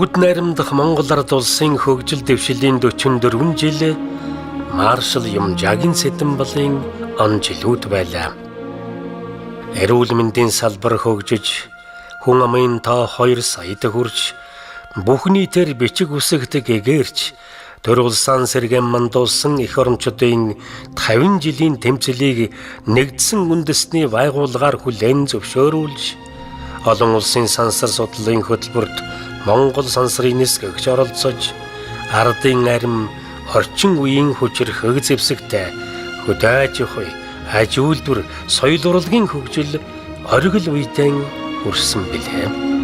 Бүгд найрамдах Монгол ард улсын хөгжил дэвшилийн 44 жил маршал Юмжаагийн Сэдэнбалын он жилүүд байлаа. Эрүүл мэндийн салбар хөгжиж, хүн амын тоо 2 саяд хүрч, бүх нийтээр бичиг үсэгт гэгээрч, төр улсаан сэргээн мандуулсан эх орончдын 50 жилийн тэмцлийг нэгдсэн үндэсний байгууллагаар хүлээн зөвшөөрүүлж, олон улсын сансар судлалын хөтөлбөрт Монгол сансрын нисгэгч оролцож, ардын арим орчин үеийн хүчирхэг зэвсэгтэй хөдөө аж ахуй, аж үйлдвэр, соёл урлагийн хөгжил оргил үедэн хүрсэн билээ.